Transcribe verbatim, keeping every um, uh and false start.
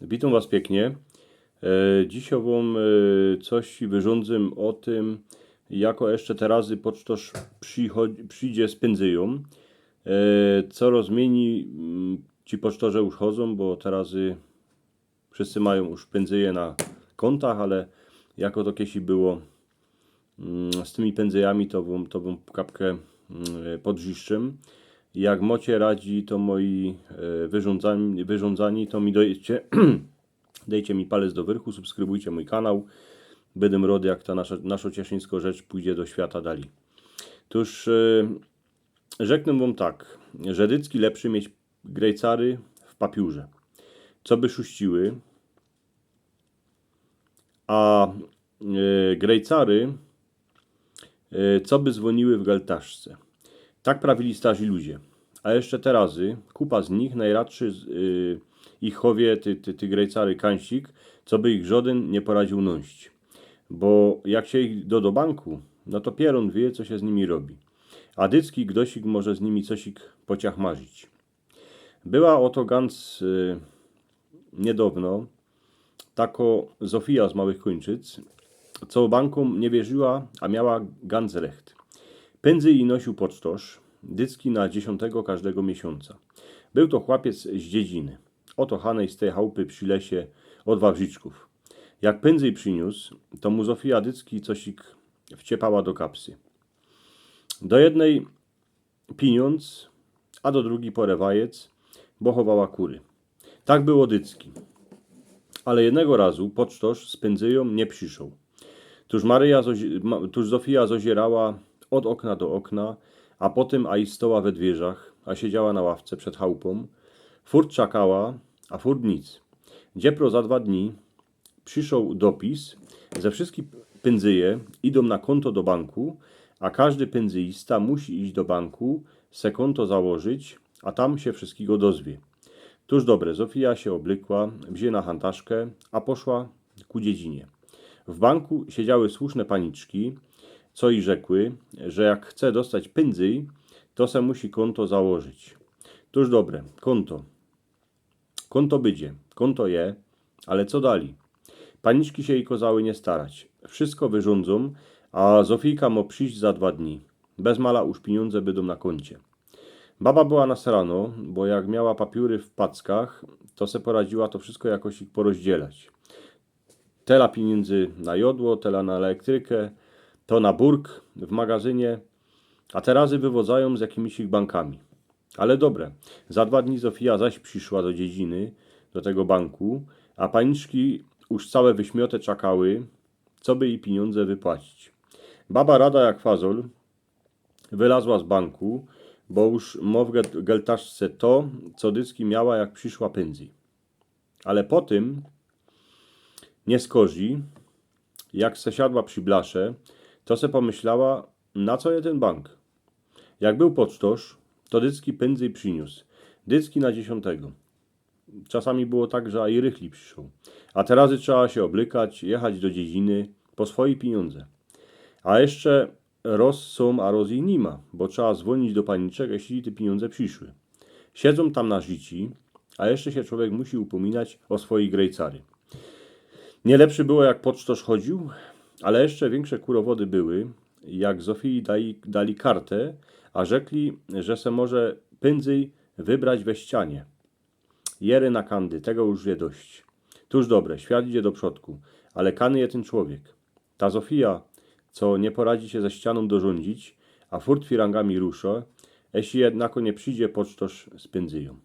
Witōm was piyknie. E, dzisiej wōm e, coś wyrządzym ô tym, jako jeszcze te razy pocztŏrz przyjdzie z pynzyjōm. E, coroz mynij mm, ci pocztŏrze już chodzōm, bo te razy wszyscy majōm już pynzyje na kōntach, ale jako to kejsi było mm, z tymi pynzyjami, to wōm, to wōm kapkã mm, podrziszczym. Jak mocie radzi to moji e, wyrządzani, wyrządzani, to mi dejcie, dejcie mi palec do wyrchu, subskrybujcie mōj kanał. Bydym rod, jak ta nasza, nasza cieszyńsko rzecz pójdzie do świata dalij. Tōż e, rzeknę wōm tak, że dycki lepszy mieć grejcary w papiōrze, co by szuściły, a e, grejcary, e, co by zwōniły w geltaszce. Tak prawili starzi ludzie. A jeszcze te razy kupa z nich, najradszy z- e, ich chowie ty, ty, ty grejcary kańsik, co by ich żodyn niy poradziōł nōńść. Bo jak sie ich do do banku, no to pierōn wieje, co sie z nimi robi. A dycki gdosik może z nimi cosik pociachmarzić. Była ô to ganc e, niydŏwno takŏ Zofija z Małych Kōńczyc, co bankōm niy wierziła, a miała ganc recht. Pynzyj ji nosiōł pocztŏrz, dycki na dziesiōntego kożdego miesiōnca. Bōł to chłopiec z Dziedziny. Ô to Hanej z tyj chałpy przi lesie ôd Wawrziczkōw. Jak pynzyj prziniōs, to mu Zofija dycki cosik wciepała do kapsy. Do jednej piniōndz, a do drugij porywajec, bo chowała kury. Tak było dycki. Ale jednego razu pocztŏrz z pynzyjōm niy prziszoł. Tōż Maryja, zozi- ma- tōż Zofija zozierała ôd ôkna do ôkna, a potym a i stoła we dwiyrzach, a siedziała na ławce przed chałpōm. Furt czakała, a furt nic. Dziepro za dwa dni prziszoł dopis, że wszyjske pynzyje idōm na kōnto do banku, a kożdy pynzyjista musi iś do banku, se kōnto założyć, a tam sie wszyjskigo dozwie. Tōż dobre, Zofija sie ôblykła, wziyna hantaszkã, a poszła ku Dziedzinie. W banku siedziały słuszne paniczki, co i rzekły, że jak chce dostać pynzyj, to se musi kōnto założyć. Tōż dobre, kōnto. Kōnto bydzie, kōnto je, ale co dalij? Paniczki sie i kozały niy starać. Wszyjsko wyrządzōm, a Zofijka mo prziś za dwa dni. Bez mala już piniōndze bydōm na kōncie. Baba była nasrano, bo jak miała papiōry w packach, to se poradziyła to wszyjsko jakoś ich porozdzielać. Tela piniōndzy na jodło, tela na elektrykã, to na burk w magazynie, a te razy wywodzajōm z jakimyś ich bankami. Ale dobre, za dwa dni Zofija zaś prziszła do Dziedziny, do tego banku, a paniczki już cołke wyśmiote czakały, co by ji piniōndze wypłacić. Baba rada jak fazol wylazła z banku, bo już mo w ge- geltaszce to, co dycki miała, jak prziszła pynzyj. Ale potym, niy skorzij, jak se siadła przi blasze, to se pomyślała, na co je tyn bank. Jak bōł pocztŏrz, to dycki pynzyj prziniōs. Dycki na dziesiōntego. Czasami było tak, że a i rychli prziszoł. A te razy trzeba sie ôblykać, jechać do Dziedziny po swojij piniōndze. A jeszcze roz sōm, a roz i niyma, bo trzeba zwōnić do paniczek, jeśli te piniōndze prziszły. Siedzōm tam na rzici, a jeszcze sie człowiek musi upōminać ô swojij grejcary. Niy lepszy było, jak pocztŏrz chodziōł, ale jeszcze wiynkszŏ kurowody były, jak Zofiji dali, dali kartã, a rzekli, że se może pynzyj wybrać we ścianie. Jery na kandy, tego już je dość. Tōż dobre, świat idzie do przodku, ale kany je tyn człowiek. Ta Zofija, co niy poradzi sie ze ścianōm dorządzić, a furt firangami ruszo, jeśli jednako niy przidzie pocztŏrz z pynzyjōm.